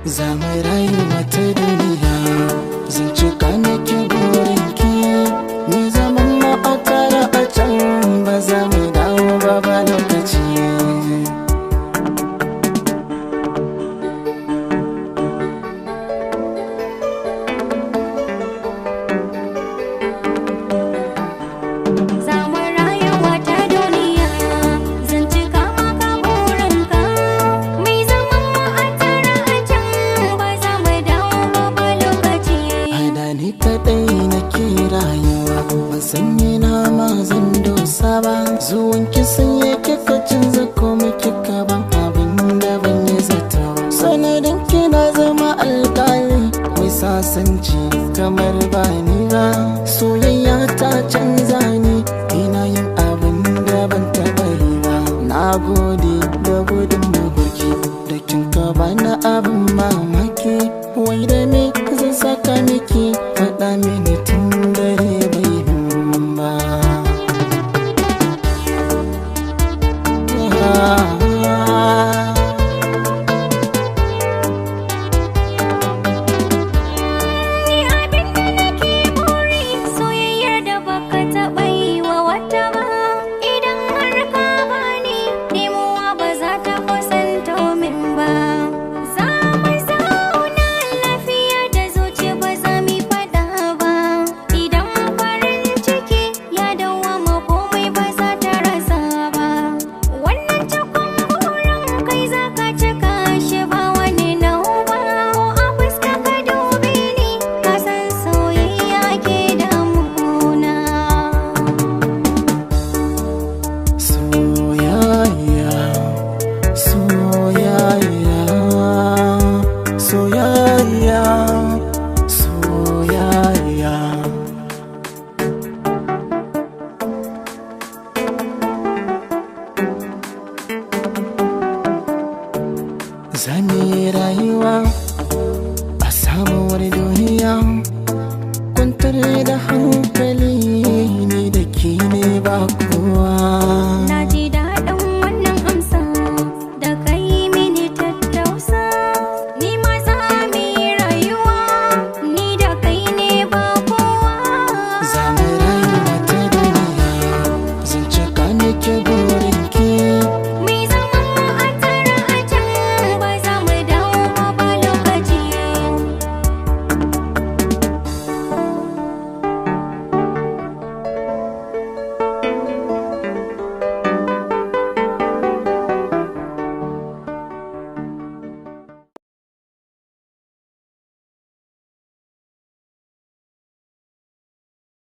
Za mu rayu wata duniya, zan cika miki burinki. Ni zaman mu a tare a can, ba za mu dawo ba ba lokaci. Za mu rayu wata duniya, zan cika maka burinka. Mai zaman mu a tare a can, ba za mu dawo ba ba lokaci. Ada ni kaɗai nake rayuwa, ban san ina ma zan dosa ba. Zuwan ki sanye kika canza komai, kika ban abin da ban yi zato ba. Sanadin ki na zama alƙali mai sasanci kamar ba ni ba. Soyayya ta canza ni, ina yin abin da ban taɓa yi ba. Na gode da gudun mafarki da kin ka bani abin mamaki. Wai da me zan saka miki, faɗa mini tun dare bai min ba. Ni abin da nake buri, soyayyar da baka taɓa yi wa wata ba. Idan har ka bani, nemuwa ba za ta kusanto min ba. Za mu zauna lafiya da zuci, ba za mu yi faɗa ba. Idan farin ciki ya dawwama, komai ba za ta rasa ba. Wannan cikon burin kai za ka cika shi, ba wani nau ba. Ko a fuska ka dube ni, ka san soyayya ke damuna. Soyayya, soyayya, soyayya, soyayya. Za mu yi rayuwa a sabuwar duniya, kwantar da hankali.